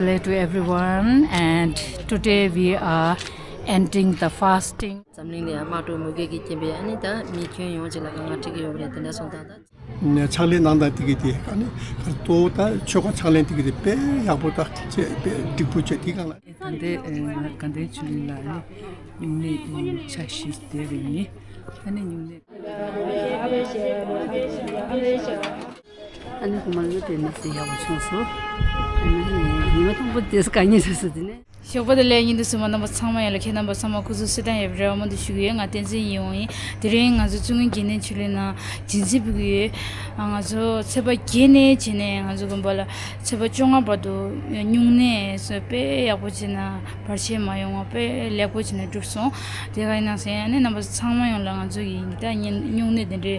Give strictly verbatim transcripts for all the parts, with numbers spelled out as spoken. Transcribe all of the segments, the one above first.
Hello to everyone, and today we are ending the fasting. འཛམ་གླིང་ལ་ཡང་དམག་འཁྲུག་མུ་གེ་གི་རྐྱེན་པས་ཨ་ནི་ད་མི་ཁྱོན་ཡོངས་ཀྱི་ལ་དཀའ་ངལ་འཕྲད་ཀྱི་ཡོད་པ་རེད། དེ་འདྲ་སོང་ཙང་ད། ཕྱག་ལས་གནང་སྟངས་དེ་གི་དེ་ཨ་ནི་ག་རེ་གཙོ་བོ་ད་ཆོ་ག་ཕྱག་ལེན་དེ་གི་དེ་དཔེ་ཡག་པོ་དང་བཅས་དཔེ་འགྲིག་པོ་བྱས་དེ་གང་ལ། ད་ལྟའི་ང་དགའ་ལྡན་ཆོས་གླིང་ལ་ཨ་ནི་སྨྱུང་གནས་ཆ་བཞི་བསྡད་པ་ཡིན། ཨ་ནི་སྨྱུང་གནས། ཨ་ནི་ཧུ་མ་ལ་དེ་ནས་སེ་ཡག་པོ་བྱུང་སོང་། ཨ་ནི་ཉི་མ་དང་པོ་དེ་དཀའ་ངལ་རེད་ཟེར་དེ་ནས། ཞོགས་པ་དང་ལས་ཉིན་དུ་སུ་མ་རྣམ་པ་ཚང་མ་ཡོད་ལ་ཁྱེད་རྣམ་པ་ཚང་མ་སྐུ་གཟུགས་བསོད་དང་ཡོད་པའི་རེ་བ་མང་དུ་ཞུ་གི་ཡོད། ང་བསྟན་འཛིན་ཡིན་ཡོང་ཡིན། དེ་རིང་ང་ཚོ་བཙུན་དགོན་དགེ་ལྡན་ཆོས་གླིང་ནང་སྦྱིན་སྲེག་ཕུལ་གི་ཡོད། ང་ཚོ་ཚེས་པ་བརྒྱད་ནས་བྱས་ནས་ང་ཚོ་དགོན་པ་ལ་ཚེས་པ་བཅོ་ལྔ་བར་དུ་སྨྱུང་གནས་སུ་དཔེ་ཡག་པོ་བྱས་ན་བར་ཆད་མ་ཡོང་བ་དཔེ་ལེགས་པོ་བྱས་ནས་གྲུབ་སོང་། དེ་ག་ཡིན་ན་ཟེར་ཡང་ནི་རྣམ་པ་ཚང་མ་ཡོང་ལ་ང་ཚོ་ཡིན་ད་སྨྱུང་གནས་དེ་འདྲའི་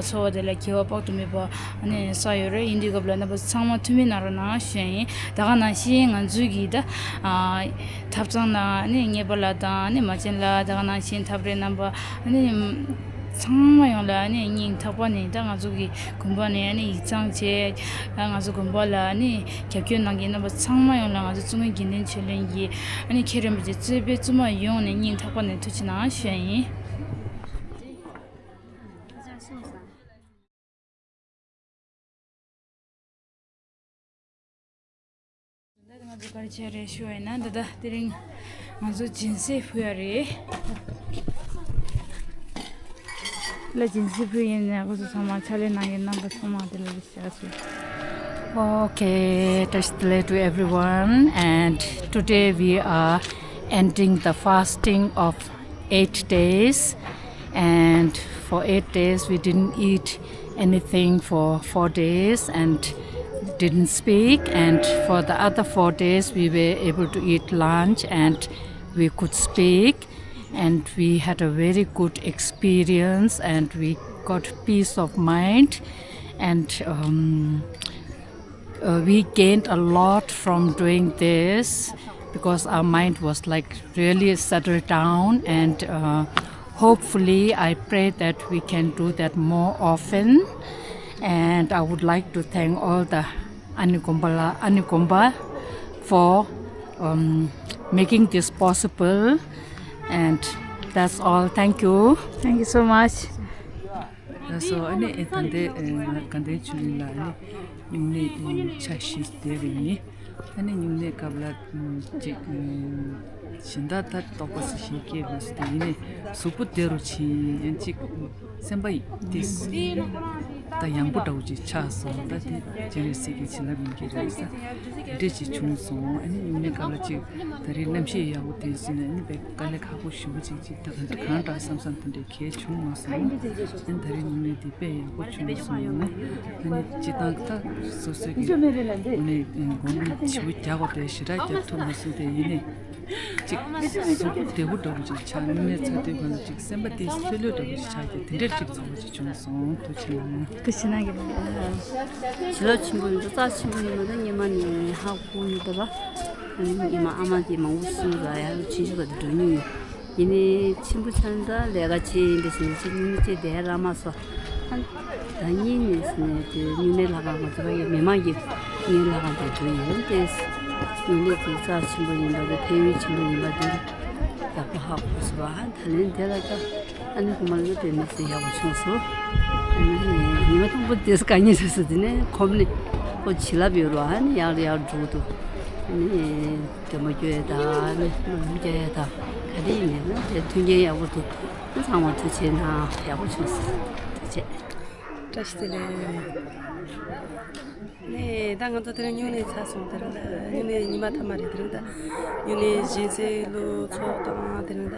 ཚོགས་པ་དེ་ལ་དགེ་བ་དཔག་ཏུ་མེད་པ། ཨ་ནི་ས་ཡོད་རེད། ཡིན་དུས་སྐབས་ལ་རྣམ་པ་ཚང་མ་ཐུགས་སྨོན་གནང་རོགས་གནང་ཞུ་ཡ་ཡིན། ད་ག་ནང་བཞིན་ང་ཚོའི་གི་ད་ཨ་ཐབ་ཚང་ནང་ཨ་ནི་གཉེར་པ་ལགས་དང་ཨ་ནི་མ་བྱན་ལགས། ད་ག་ནང་བཞིན་ཐབ་རེས་རྣམ་པ་ཨ་ནི་ཚང་མ་ཡོང་ལ་ཨ་ནི་སྙིང་ཐག་པ་ནས་ད་ང་ཚོ་གི་དགོན་པ་ནས་ཨ་ནི་ཡིག་ཚང་བྱས། ང་ཚོ་དགོན་པ་ལ་ཨ་ནི་རྒྱབ་སྐྱོར་གནང་མཁན་རྣམ་པ་ཚང་མ་ཡོང་ལ་ང་ཚོ་བཙུན་དགོན་དགེ་ལྡན་ཆོས་གླིང་གི་ཨ་ནི་མཁན་རིན་པོ་ཆེ་གཙོས་པའི་བཙུན་མ་ཡོངས་ནས་སྙིང་ཐག་པ་ནས་ཐུགས་རྗེ་གནང་ཞུ་ཡ་ཡིན། ད་ང་ཚོ་ག་རེ་བྱས་རེད་ཞུ་བ་ཡིན་ན། ད་ལྟ་དེ་རིང་ང་ཚོ་སྦྱིན་སྲེག་ཕུལ་ཡ་རེད། ལ་སྦྱིན་སྲེག་ཕུལ་ཡིན་ནས་ཁོ་ཚོ་ཚང་མ་ཕྱག་ལས་གནང་མཁན་རྣམ་པ་ཚང་མ་དེ་ལ་བཞག་སོང་། Okay, Tashi Delek to everyone, and today we are ending the fasting of eight days, and for eight days we didn't eat anything for four days and didn't speak, and for the other four days we were able to eat lunch and we could speak, and we had a very good experience and we got peace of mind, and um, uh, we gained a lot from doing this because our mind was like really settled down, and uh, hopefully I pray that we can do that more often. And I would like to thank all the Anikomba, Anikomba for um, making this possible. And that's all. Thank you. Thank you so much. ལགས་སོ། ཨ་ནི་ཨེ་ད་ལྟའི་ཨེ་ང་དགའ་ལྡན་ཆོས་གླིང་ལ་ཨ་ནི་སྨྱུང་གནས་ཨེ་ཆ་བཞི་བསྡད་པ་ཡིན། ཨ་ནི་སྨྱུང་གནས་སྐབས་ལ་ཨེ་ཅིག་ཨེ་གཞན་དག་ད་རྟོགས་པ་སུ་ཞིག་སྐྱེས་མ་སུ་དེ་ཡིན་ནའི་གཟུགས་པོ་བདེ་རུ་ཕྱིན། ཡང་ཅིག་སེམས་པ་ཡི་ཏིས་ད་ཡང་པོ་འདྲ་བོ་ཅིག་ཆགས་སོང་། ད་དེ་སྤྱན་རས་གཟིགས་ཀྱི་བྱིན་རླབས་ཡིན་གྱི་རེད་ས། དེ་འདྲས་ཅིག་བྱུང་སོང་། ཨ་ནི་སྨྱུང་གནས་སྐབས་ལ་ཅིག་ད་རེས་གནམ་གཤིས་ཡག་པོ་དེ་ཟིན་ནས་ཨ་ནི་དཔེ་དཀའ་ལས་ཁག་པོ་ཞེ་པོ་ཅིག་ཅིག་ད་ག་འདྲ་གང་འདྲ་བསམ་བསམ་དེ་འདྲས་གལ་བྱུང་མ་སོང་། ཨ་ནི་ད་རེས་སྨྱུང་གནས་དེ་དཔེ་ཡག་པོ་བྱུང་སོང་། ཨ་ནི་སྤྱི་བཏང་ད་སོ་སོའི་གི་ཨ་ནི་སྒོམ་ཞེ་པོ་རྒྱག་དགོས་དེ་ཞེ་དྲག་རྒྱག་ཐུབ་མ་སོང་། དེ་ཡིན་ནའི་ཅིག་གཟུགས་པོ་བདེ་པོ་འདྲ་བོ་ཅིག་ཆགས། སྨྱུང་གནས་ཚར་དུས་གང་ལ་ཅིག་སེམས་པ་དེ་ལྷོད་ལྷོད་འདྲ་བོ་ཅིག་ཆགས་ཀྱི་དེ་འདྲ་ཅིག་ཚོར་བ་ཅིག་བྱུང་སོང་། ཐུགས་རྗེ་གནང་། ཐུགས་རྗེ་གནང་གི་རེད། བྱིན་རླབས་ཆེན་པོ་ཡིན་འདུག་རྩ་ཆེན་པོ་ཡིན་པ་ད་སྔོན་མ་ནས་ཧ་གོ་ཡོད་པ། སྔོན་མ་ཨ་མ་གིས་མང་པོ་གསུངས་ལ་ཡང་ཆུང་ཆུང་སྐབས་དུ་འགྲོ་མྱོང་ཡོད། ཡིན་ནའི་ཆེན་པོ་ཆགས་ན་ད་ལས་ཀ་བྱེད་ཡིན་འདྲ་ཟེར་ནས་ཅིག་སྨྱུང་གནས་ཅིག་བསྡད་རག་མ་སོང་། ཨ་ད་གཉིས་ནས་ཟེར་ནས་དེ་སྨྱུང་གནས་ལྷ་ཁང་ང་ཚོ་ཕ་གིའི་མི་མང་གི་སྨྱུང་གནས་ལྷ་ཁང་དུ་འགྲོ་ཡོད་དེ། སྨྱུང་གནས་དེ་རྩ་ཆེན་པོ་ཡིན་པ་དང་ཕན་ཡོན་ཆེན་པོ་ཡིན་པ་དེ་ཡག་པོ་ཧ་གོ་སོང་བ། ཨ་ད་ལན་དེ་ལ་ད། ཨ་ནི་ཧུ་མ་ལ་དེ་ནས་སེ་ཡག་པོ་བྱུང་སོང་། ཨ་ནི་ཉི་མ་དང་པོ་དེ་དཀའ་ངལ་རེད་ཟེར་དེ་ནས་ཁོམ་ནས་ཁོ་བྱིན་རླབས་ཡོད་རོ། ཨ་ནི་ཡག་ལ་ཡག་འགྲོ་འདུག་ཨ་ནི་དྲན་པ་སྐྱོ་ཡ་དང་ཨ་ནི་སྨོན་ལམ་རྒྱག་ཡ་དང་ག་རེ་ཡིན་ནའི་ན་དེ་མཐུན་རྐྱེན་ཡག་པོ་འདུག་ཨ་ཚང་མ་ཐུགས་རྗེ་གནང་། ཡག་པོ་བྱུང་སོང་། ཐུགས་རྗེ། བཀྲ་ཤིས་བདེ་ལེགས། ནས་ད་ང་ཚོ་དེ་རིང་སྨྱུང་གནས་ཚར་སོང་། དེ་རིང་ད་སྨྱུང་གནས་ཉི་མ་ཐ་མ་རེད། དེ་རིང་ད་སྨྱུང་གནས་སྦྱིན་སྲེག་ལུ་ཚོགས་དང་དེ་རིང་ད་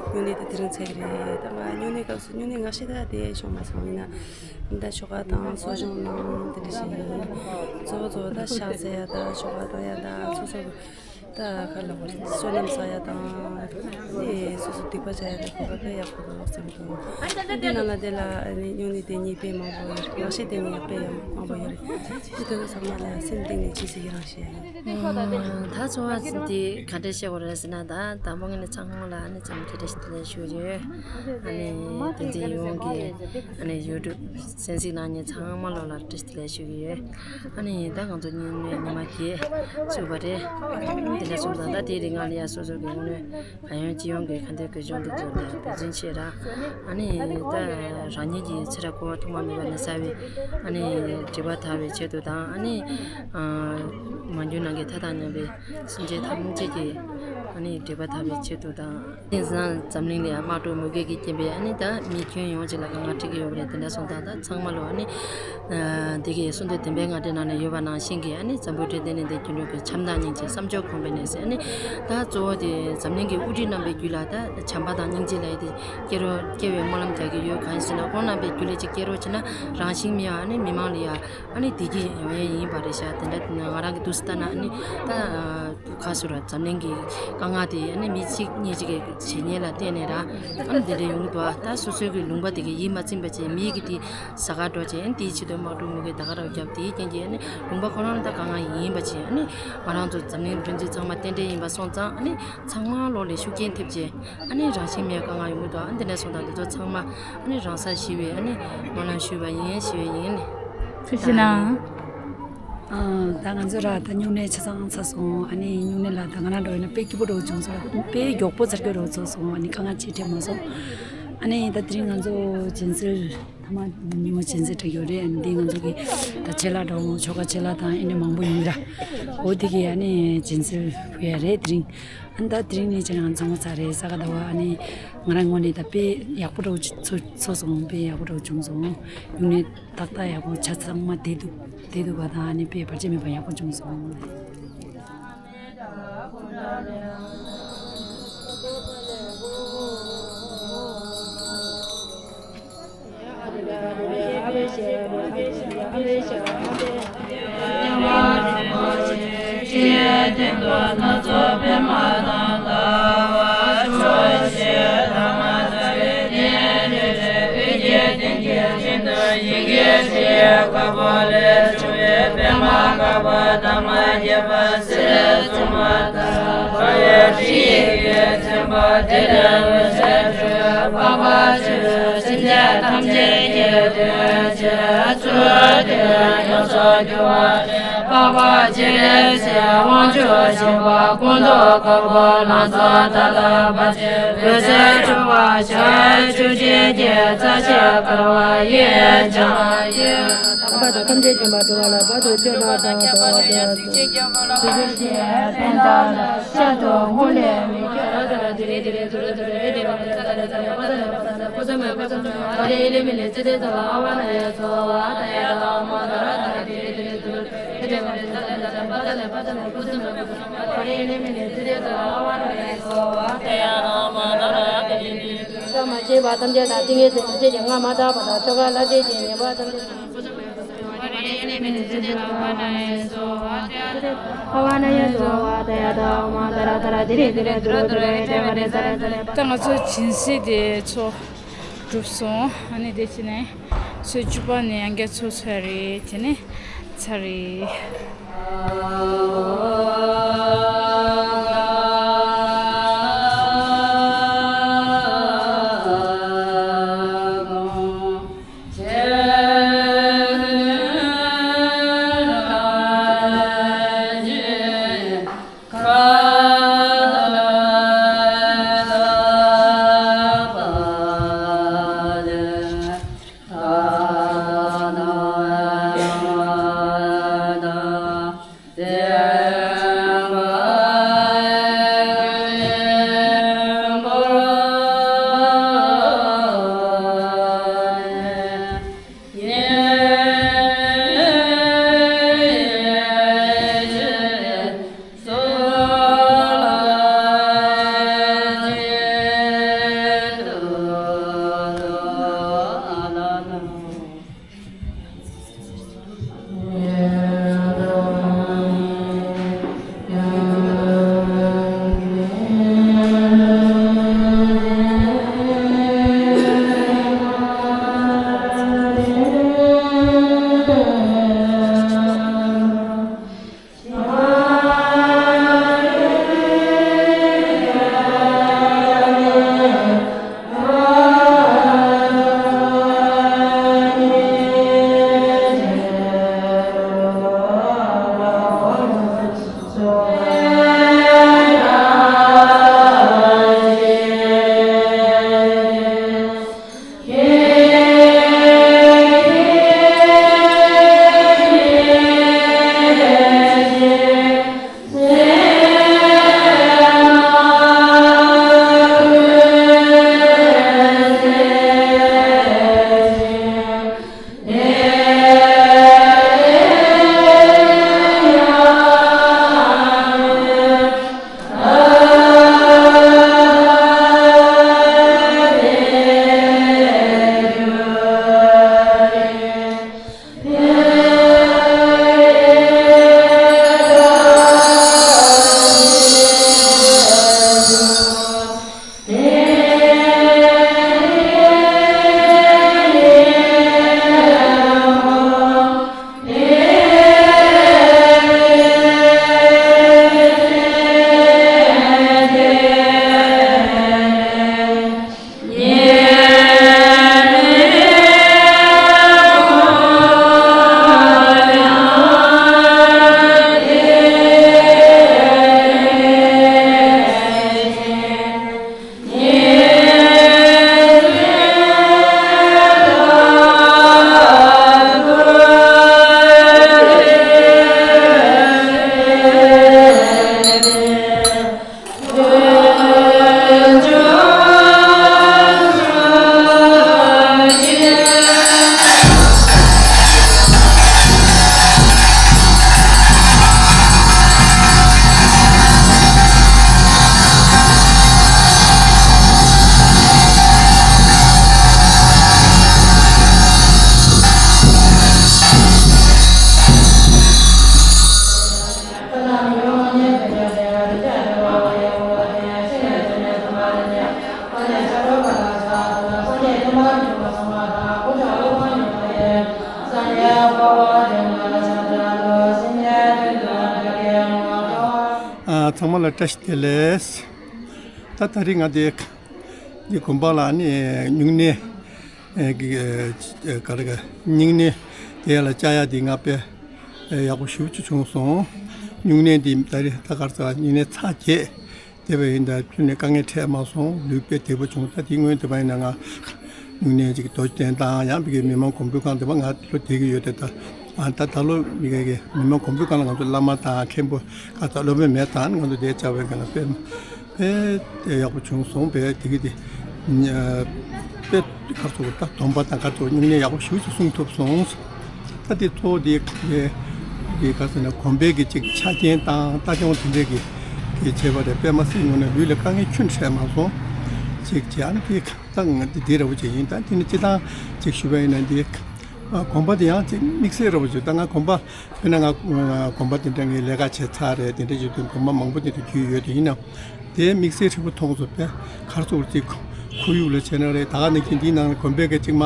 སྨྱུང་གནས་དེ་དེ་རིང་ཚར་གི་རེད། ད་ང་སྨྱུང་གནས་སྐབས་སུ་སྨྱུང་གནས་ང་ཤི་ད་དེ་ཤོང་མ་སོང་། ཡིན་ན་ད་ཆོ་ག་དང་གསོ་སྦྱོང་གནང་དེ་འདྲ་ཞིག་ཡིན། གཙོ་བོ་གཙོ་བོ་ད་ཕྱག་འཚལ་ཡ་ད་ཆོ་ག་གཏོང་ཡ་ད་སོ་སོ་གི་ད་ཁ་ལག་བསོད་ནམས་བསགས་ཡ་དང་། དེ་སོ་སོ་སྡིག་པ་བྱ་ཡ་དེ་གོ་སྐབས་དཔེ་ཡག་པོ་འདུག་བསམ་གྱི་འདུག་དེ་ནང་ལ་དེ་ལ་ཨ་ནི་སྨྱུང་གནས་དེ་ཉིད་དཔེ་མང་པོ་ཡོད། ལག་ཤེས་དེ་ཉིད་དཔེ་ཡང་མང་པོ་ཡོད་རེད། དེ་དེ་ཚོ་ཚང་མ་ལ་སེམས་གཏིང་ནས་ཅི་ཟེར་གྱི་རང་བཤད་ཡིན། ད་འཚོ་བ་འདི་ག་འདྲ་བཤད་དགོས་རེད་ཟེར་ན། ད་དང་པོ་ངས་ནི་ཚང་མ་ལ་ཨ་ནི་འཚམས་འདྲི་བཀྲ་ཤིས་བདེ་ལེགས་ཞུ་གི་ཡོད། ཨ་ནི་བསྟན་འཛིན་ཡིད་འོང་གི་ཨ་ནི་ཡུ་ཊུབ་གསན་གཟིགས་གནང་མཁན་ཚང་མ་ལོ་ལ་བཀྲ་ཤིས་བདེ་ལེགས་ཞུ་གི་ཡོད། ཨ་ནི་ད་ང་ཚོ་སྨྱུང་གནས་ཉི་མ་བརྒྱད་ཚུགས་པ་རེད། དེ་འདྲ་སོང་ཙང་ད་དེའི་རིང་ང་ལ་ཡ་སོ་སོ་གི་དངོས་གནས་གང་ཡོང་ཅི་ཡོང་གི་ག་འདྲ་གི་སྦྱོང་འདུག་དགོས་ལ་འབད་བརྩོན་ཆེ་ར། ཨ་ནི་ད་རང་ཉིད་ཀྱི་ཚེ་རབས་འཁོར་བ་ཐོག་མ་མེད་པ་ནས་བསགས་པའི་ཨ་ནི་སྒྲིབ་པ་དག་པའི་ཆེད་དུ་དང་། ཨ་ནི་མ་གྱུར་ནམ་མཁའི་མཐའ་དང་མཉམ་པའི་སེམས་ཅན་ཐམས་ཅད་ཀྱི་ཨ་ནི་སྒྲིབ་པ་དག་པའི་ཆེད་དུ་དང་། དེང་སང་འཛམ་གླིང་ལ་ཡང་དམག་འཁྲུག་མུ་གེ་གི་རྐྱེན་པས་ཨ་ནི་ད་མི་ཁྱོན་ཡོངས་ཀྱི་ལ་དཀའ་ངལ་འཕྲད་ཀྱི་ཡོད་པ་རེད། དེ་འདྲ་སོང་ཙང་ད་ཚང་མ་ལོ་ཨ་ནི་འདི་གའི་གསུང་འདོན་བདེན་པའི་ངག་འདྲེན་ནང་ནས་ཡོད་པ་ནང་བཞིན་གྱི་ཨ་ནི་འཛམ་བུ་འཕྲོད་བསྟེན་ནས་འདི་རྒྱུ་འགྲོ་གི་འཆམ་མཐུན་སྙིང་རྗེ་བསམ་སྦྱོར་གོང་འཕེལ་ནས་ཟེར། ཨ་ནི་ད་གཙོ་བོ་དེ་འཛམ་གླིང་གི་དབུ་ཁྲིད་རྣམ་པའི་རྒྱུད་ལ་ད་བྱམས་པ་དང་སྙིང་རྗེ་ལབ་ཡས་དེ་སྐྱེ་རོགས་སྐྱེ་བའི་སྨོན་ལམ་རྒྱག་གི་ཡོད། གང་ཡིན་ཟེར་ན་ཁོང་རྣམ་པའི་རྒྱུད་ལ་ཅིག་སྐྱེ་རོགས་བྱས་ན་རང་བཞིན་མེད་ཨ་ནི་མི་མང་ལ་ཡ་ཨ་ནི་བདེ་སྐྱིད་ཡོང་ཡས་ཡིན་པ་རེད་ཤག་དེ་འདྲ་ང་རང་གི་འདུག་སེ་ལྟ་ན་ཨ་ནི་ད་ཁ་སུ་ར་འཛམ་གླིང་གི་དཀའ་ངལ་དེ་ཨ་ནི་མི་གཅིག་གཉིས་གཅིག་གི་བྱས་ཉེས་ལ་བརྟེན་ནས་ར་ཨ་ནི་དེ་འདྲ་ཡོང་གི་འདུག་ཨ་ད་སོ་སོའི་གི་ལུང་པ་དེ་གི་ཡིད་མ་ཚིམ་པ་བྱས་མི་གི་དེ་ཟ་ཁ་འགྲོ་བྱས་ཨ་ནི་དེའི་ཆེད་དུ་དམག་འཁྲུག་མུ་གེ་ད་ག་རང་བརྒྱབ། དེའི་རྐྱེན་གྱིས་ཨ་ནི་ལུང་པ་ཁོ་རང་ད་དཀའ་ངལ་ཡིན་པ་བྱས་ཨ་ནི་ང་རང་ཚོ་འཛམ་གླིང་ཕན་ཚུན་ཚང་མ་རྟེན་འབྲེལ་ཡིན་པ་སོང་ཙང་ཨ་ནི་ཚང་མ་ལོ་ལ་ཤུགས་རྐྱེན་ཐེབས་བྱས། ཨ་ནི་རང་བཞིན་མེད་དཀའ་ངལ་ཡོང་གི་འདུག་ཨ་འདི་འདྲ་སོང་ཙང་འདི་ཚོ་ཚང་མ་ཨ་ནི་རང་སར་ཞི་བའི་ཨ་ནི་སྨོན་ལམ་ཞུས་པ་ཡིན། ཞི་བའི་ཡིན། ཐུགས་རྗེ་གནང་། ཨ། ད་ང་ཚོ་ར་ད་སྨྱུང་གནས་ཆ་ཚང་ཚར་སོང་། ཨ་ནི་སྨྱུང་གནས་ལ་ད་ང་རང་འགྲོ་ཡིན་ན་དཔེ་སྐྱིད་པོ་འདྲ་བོ་བྱུང་སོང་། དཔེ་མགྱོགས་པོ་ཚར་གྱི་འདྲ་བོ་ཚར་སོང་། ཨ་ནི་དཀའ་ངལ་ཅིག་འཕྲད་མ་སོང་། ཨ་ནི་ད་དེ་རིང་ང་ཚོ་སྦྱིན་སྲེག་ཐ་མ་ཉི་མ་སྦྱིན་སྲེག་འཁྲབ་ཡོད་རེད། ཨ་ནི་འདི་ང་ཚོ་གི་ད་ཆད་ལྷག་འདྲ་བོ་ཆོ་ག་ཆད་ལྷག་དང་ཨ་ནི་མང་པོ་ཡོད་ར། འོ་དེ་གི་ཨ་ནི་སྦྱིན་སྲེག་ཕུལ་ཡ་རེད་དེ་རིང་། ཨ་ནི་ད་དེ་རིང་ནས་ཁྱེད་རང་ཚང་མ་ཚར་རེད། ས་ག་ཟླ་བ་ཨ་ནི་ང་རང་ངོས་ནས་ད་དཔེ་ཡག་པོ་འདྲ་བོ་ཚོ་ཚོ་སོང་། དཔེ་ཡག་པོ་འདྲ་བོ་བྱུང་སོང་། ཡུན་ནས་ཏག་ཏག་ཡག་པོ་ཆ་ཚང་མ་བསྡད་འདུག་བསྡད་འདུག་པ་དང་ཨ་ནི་དཔེ་བར་ཆད་མེད་པ་ཡག་པོ་བྱུང་སོང་། འཕགས་པ་སྤྱན་རས་གཟིགས་དབང་ཕྱུག་ཆེན་པོ་སྐུ་མདོག་དཀར་པོ་ལང་ཚོ་མཐའ་དག་པ་ཆེན་པོའི་སྲས་སྤྲུལ་པ་ཞལ་བཅུ་གཅིག་གི་རྩ་ཞལ་དཀར་བ་ཡིས་བྱང་ཡུལ། ཐམས་ཅད་མཁྱེན་པ་སྤྲུལ་པ་ལ་བར་དུ་གཅོད་པ་དང་། ཕན་དང་ཤར་དུ་མུ་ལས་མི་སྐྱོ། མ་སྐྱེས་པ་ཐམས་ཅད་དང་། ཏིང་ངེ་འཛིན་མ་སྐྱེས་ཀྱི་སྔ་མ་དག་པ་དང་། ཆོ་ག་ལྷ་སྲས་ཀྱི་ཉེས་པ་ཐམས་ཅད་དང་། ད་ང་ཚོ་སྦྱིན་སྲེག་དེ་ཚོ་གྲུབ་སོང་། ཨ་ནི་དེ་བྱས་ནས་ཚོད་བཅུ་པ་ནས་ཡང་བསྐྱར་ཚོད་ཚོད་རེད། དེ་ནས་ཚར་རེད། ཚང་མ་ལ་བཀྲ་ཤིས་བདེ་ལེགས། ད་ད་རིང་ང་དེ་འདི་དགོན་པ་ལ་ནི་སྨྱུང་གནས་ཨེ་གི་ཨེ་ག་རེ་ག་སྨྱུང་གནས་དེ་ལ་བཅར་ཡ་དེ་ང་དཔེ་ཨེ་ཡག་པོ་ཞེ་པོ་ཅིག་བྱུང་སོང་། སྨྱུང་གནས་འདི་ད་རེས་ད་ག་རེ་ཟེར་སྨྱུང་གནས་ཚར་བཅད་བསྡད་པ་ཡིན། ད་ཁྱོན་ནས་དཀའ་ངལ་འཕྲད་མ་སོང་། ལུས་དཔེ་བདེ་པོ་བྱུང་། ད་དེ་སྔོན་དེ་བ་ཡིན་ན་ང་སྨྱུང་གནས་ཅིག་རྡོ་རྗེ་གདན་དང་ཡང་བི་གའི་མི་མང་གོང་བུ་ཁང་དེ་བ་ང་ལོ་བསྡད་ཀྱི་ཡོད་དེ། ད་ཨ་ད་ད་ལོ་མི་གའི་མི་མང་གོང་བུ་ཁང་ལ་ང་ཚོ་བླ་མ་དང་མཁན་པོ་ཁ་ཚ་སློབ་དཔོན་མེད་དང་ང་ཚོ་བསྡད་བཅར་བའི་སྒང་ལ་དཔེ་དཔེ་ཡག་པོ་བྱུང་སོང་། དཔེ་དེ་གི་དེ་དཔེ་ག་རེ་ཟེར་ད་སྡོམ་པ་དང་ག་རེ་ཟེར་སྨྱུང་གནས་ཡག་པོ་ཞེ་པོ་ཅིག་གསུང་ཐུབ་སོང་། ད་དེ་གཙོ་བོ་དེ་དེ་དེ་ག་ཟེར་ན་དགོན་པའི་གི་ཅིག་ཆ་རྐྱེན་དང་ལྟ་སྐྱོང་དེ་འདྲས་ཀྱི་གི་བྱས་པ་རེད། དཔེ་མ་སྲིད་ངོ་ནས་ལུས་ལ་དཀའ་ངལ་ཁྱོན་འཕྲད་མ་སོང་། ཅིག་བྱས་ཨ་ནི་དེ་ད་ང་དེ་དེ་འདྲ་བོ་ཅིག་ཡིན། ད་དེ་ནི་སྤྱི་བཏང་ཅིག་ཞུ་བ་ཡིན་ན་འདི་ཨ་དགོན་པ་དེ་ཡང་ཅིག་དམིགས་བསལ་འདྲ་བོ་ཅིག་ད་ང་དགོན་པ་དཔེར་ན་ང་དགོན་པ་དེ་འདྲ་ངས་ལས་ཀ་བྱས་ཚར་རེད། དེ་འདྲ་ཞིག་དུས་དགོན་པ་མང་པོ་དེ་འདྲ་རྒྱུས་ཡོད་དེ་ཡིན་ན། དེ་དམིགས་བསལ་ཧྲིལ་པོ་མཐོང་སོང་། དཔེ་ག་རེ་ཟེར་ཅིག་ཁོར་ཡུག་ལ་བྱས་ན་རེད། ད་ག་ནང་བཞིན་འདིའི་ནང་ལ་དགོན་པའི་གི་ཅིག་མ་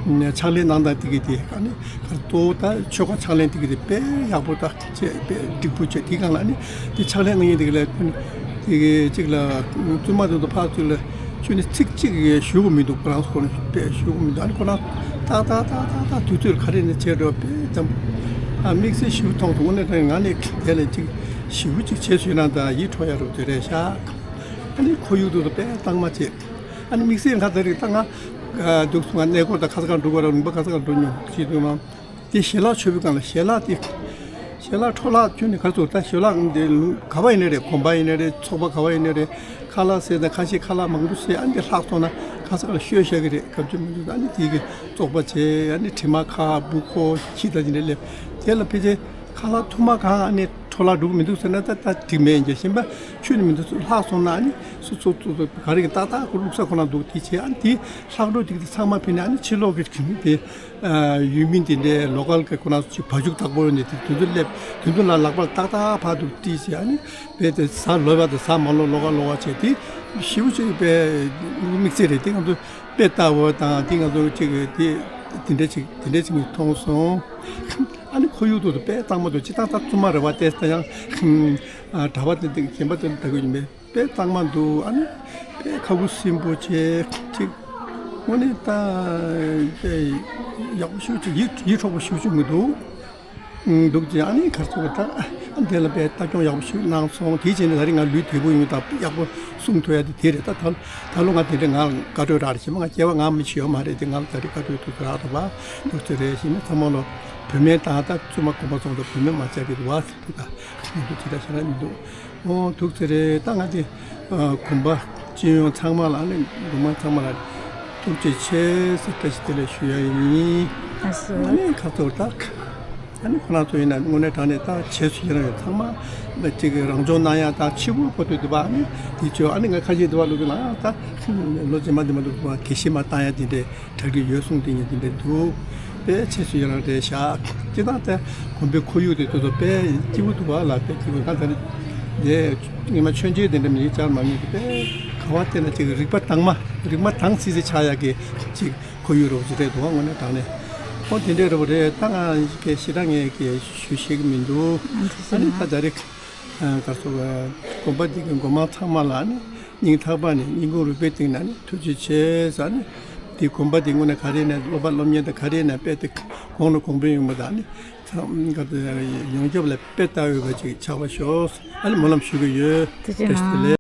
ཕྱག་ལས་གནང་སྟངས་དེ་གི་དེ་ཨ་ནི་ག་རེ་གཙོ་བོ་ད་ཆོ་ག་ཕྱག་ལེན་དེ་གི་དེ་དཔེ་ཡག་པོ་ད་བྱས་དཔེ་འགྲིག་པོ་བྱས། དེའི་སྒང་ལ་ཨ་ནི་དེ་ཕྱག་ལས་གནང་མཁན་དེ་གི་ལ་དེ་གི་ཅིག་ལ་བཙུན་མ་དེ་ཚོ་ཕར་ཚུར་ལ་ཁྱོད་ནི་ཚིག་གཅིག་གི་ཞུ་གི་མི་འདུག་ཁོ་རང་ཚོ་ཁོ་ན་དཔེ་ཞུ་གི་མི་འདུག་ཨ་ནི་ཁོ་རང་ཏག་ཏག་ཏག་ཏག་ཏག་དུས་ཚོད་ག་རེ་ནས་བྱས་འགྲོ་དཔེ་ཙམ་ཨ་དམིགས་བསལ་ཞིབ་མཐོང་སོང་། དངོས་གནས་དྲང་ང་ནི་དེ་ལ་ཅིག་ཞིབ་པོ་ཅིག་བྱས་ཟིན་ན་ད་ཡིད་འཕྲོག་ཡ་རུ་དེ་རེད་ཤག་ཨ་ནི་ཁོར་ཡུག་ཏུ་དཔེ་གཙང་མ་བྱས། ཨ་ནི་དམིགས་བསལ་ང་ད་རེས་ད་ང་འདུག་སོང་། ང་གནས་སྐོར་དང་ཁ་སང་འགྲོ་དགོས་ར་ལུང་པ་ཁ་སང་འགྲོ་མྱོང་ཅི་འདུག་མ། དེ་ཞལ་ལག་མཆོད་པའི་སྒང་ལ་ཞལ་ལག་དེ་ཞལ་ལག་འཕྲོ་བརླག་ཁྱོན་ནས་ག་རེ་ཟེར་ད་ཞལ་ལག་འདི་ག་བ་ཡིན་ནའི་རེད། དགོན་པ་ཡིན་ནའི་རེད། ཚོགས་པ་ག་བ་ཡིན་ནའི་རེད། ཁ་ལག་ཟས་དང་ཁ་ཤས་ཁ་ལག་མང་པོ་ཟས་ཨ་ནི་དེ་ལྷག་སོང་ན་ག་ས་ག་ལ་བཤོས་བཞག་གི་རེད། ག་ཚོད་མི་འདུག་ཨ་ནི་དེ་གི་བཙོག་པ་བྱས་ཨ་ནི་དྲི་མ་ཁ་སྦུ་ཁོ་ཁྱི་དང་དེ་འདྲ་སླེབས། དེ་ལ་ཕལ་ཆེར་ཁ་ལག་ཐུར་མ་གང་ཨ་ནི་འཕྲོ་བརླག་འགྲོ་གི་མི་འདུག་ཟེར་ན་ད་ད་འགྲིག་མེད་ཀྱི་གཞན་པ་ཁྱོན་ནས་མི་འདུག་ལྷག་སོང་ན་ཨ་ནི་སོ་སོ་སོ་སོ་ག་རེ་གི་ཏག་ཏག་ཁོ་བླུགས་ས་ཁོ་ན་འདུག་དེ་བྱས་ཨ་ནི་དེ་ལྷག་འགྲོ་དེ་གི་དེ་ཚང་མ་ཕུད་ནས་ཨ་ནི་ཕྱི་ལོགས་གི་དེ། ཡུལ་མི་དེ་འདྲའི་ལོ་ཀལ་གྱི་ཁོ་རང་ཚོ་ཅིག་བ་ཕྱུགས་བདག་པོ་ཡོད་ནས་དེ་དུས་ཚོད་སླེབས་དུས་ཚོད་ལ་ལག་པ་ཏག་ཏག་ཕར་དུ་དཀྲིས་བྱས་ཨ་ནི་དཔེ་དེ་ཟ་ལོ་བ་དང་ཟ་མ་ལོ་ལོ་ག་ལོ་བ་བྱས་དེ་ཞིབ་ཅིག་དཔེ་དམིགས་བསལ་རེད། དེ་ང་ཚོ་དཔེ་ལྟ་བ་དང་དེ་ང་ཚོ་ཅིག་དེ་དེ་འདྲ་ཅིག་དེ་འདྲ་ཅིག་ངས་མཐོང་སོང་། ཨ་ནི་ཁོར་ཡུག་ཏུ་དཔེ་གཙང་མ་འདུག་ཅི་ད་ད་བཙུན་མ་རེད་བ། ཏེ་ད་ཡང་གྲྭ་པ་དེ་དེ་གཞན་པ་དེ་ལ་ལྟ་གི་ཡིན་པས། དཔེ་གཙང་མ་འདུག་ཨ་ནི་དཔེ་ཁ་ཁུ་སིམ་པོ་བྱས་ཅིག་དངོས་གནས་ད་དཔེ་ཡག་པོ་ཞེ་པོ་ཅིག་ཡིད་ཡིད་འཕྲོག་པོ་ཞེ་པོ་ཅིག་མི་འདུག་འདུག་ཅེས་ཨ་ནི་གར་སོང་བ་ད་ཨ་འདི་ལ་དཔེ་ལྟ་སྐྱོང་ཡག་པོ་ཞིག་གནང་སོང་། དེའི་རྗེས་ནས་ད་རིང་ང་ལུས་བདེ་པོ་ཡོང་ད་ཡག་པོ་གསུང་ཐུབ་ཡ་དེ་དེ་རེད། ད་ད་ད་ལོ་ང་དེ་འདྲ་ང་བཀའ་འཁྲོལ་རག་རེད། ཞེས་མ་ང་སྐྱེ་བ་ང་མི་ཤི་ཡོད་མ་རེད་དེ་ང་ལ་ད་རིང་བཀའ་འཁྲོལ་ཐུབ་རག་རེད་བ། འདུག་ཅེས་རེད། ཞེས་མ་ཚང་མ་ལོ་བུད་མེད་དང་ད་བཙུན་མ་དགོན་པ་ཚོ་ད་བུད་མེད་མ་བྱ་གི་རེད་བ། ད་ང་ཚོ་དེ་འདྲ་ཞེ་དྲག་མི་འདུག་ཨོ་ཐུགས་རྗེ་ཆེ་རེད། ད་ང་དེ་དགོན་པ་སྤྱི་ཡོངས་ཚང་མ་ལ་ནི་དགོན་པ་ཚང་མ་ལ་ཐུགས་རྗེ་ཆེ་ཟེར་བཀྲ་ཤིས་བདེ་ལེགས་ཞུ་ཡ་ཡིན། ཨ་ནི་ཁ་ཐོར་ད་ཨ་ནི་ཁོ་རང་ཚོ་ཡིན་ན་དངོས་གནས་དྲང་གནས་ད་ཆེད་སུ་ཡིན་རང་ཡོད་ཚང་མ་ཅིག་རང་སྦྱོང་གནང་ཡ་ད་ཕྱི་པོ་པོ་ཏོ་འདུག་པ། ཨ་ནི་དེ་ཆོ་ཨ་ནི་ང་ཁ་ཤས་འདུག་པ་ལོ་གི་ལ་ད་ལོ་རྗེས་མ་འདི་མ་འདུག་པ་དགེ་བཤེས་མ་བཏང་ཡ་དེ་འདྲས། གྲ་སྒྲིག་ཡོད་གསུངས་དེ་ཉིད་དེ་འདྲ་འདུག་དཔེ་ཆེ་སུ་ཡོད་རང་རེད་ཤག་སྤྱི་བཏང་དེ་དགོན་པའི་ཁོར་ཡུག་དེ་དུས་ཚོད་དཔེ་སྐྱིད་པོ་འདུག་བ་ལ། དཔེ་སྐྱིད་པོ་ང་ད་ནི་དེ་ངས་མ་མཆོད་མཇལ་དེ་འདྲ་མི་བཅར་མ་མྱོང་གི་དཔེ་ག་བ་བལྟས་ན་ཅིག་རིག་པ་དྭངས་མ་རིག་མ་དྭངས་སིལ་སིལ་ཆགས་ཡག་གི་ཅིག་ཁོར་ཡུག་རོགས་ཅིག་རེད་འདུག་བ། དངོས་གནས་དྲང་གནས་ཨོ་དེ་འདྲ་རེད་པ་རེད། ད་ང་གི་ཞེ་དྲག་ངས་གི་ཞུ་ཤེས་ཀྱི་མི་འདུག་ཨ་ནི་ད་ད་རེས། གར་སོང་བའི་དགོན་པ་འདི་གི་སྒོ་མང་ཚང་མ་ལ་ནི་སྙིང་ཐག་པ་ནས་སྙིང་ཁུང་རུས་པའི་གཏིང་ནས་ནི་ཐུགས་རྗེ་ཆེ་ཟེར་ནི། འདི་དགོན་པ་འདི་དངོས་གནས་ག་རེ་ནས་སློབ་པ་སློབ་གཉེར་དང་ག་རེ་ནས་དཔེ་དེ་གོང་ནས་གོང་འཕེལ་ཡོང་བ་དང་ནི་ཚང་ག་དེ་ཡོངས་ཁྱབ་ལ་དཔེ་ལྟ་འོས་པ་ཅིག་ཆགས་པ་ཤོག་ཨ་ནི་སྨོན་ལམ་ཞུ་གི་ཡོད། ཐུགས་རྗེ་གནང་། བཀྲ་ཤིས་བདེ་ལེགས།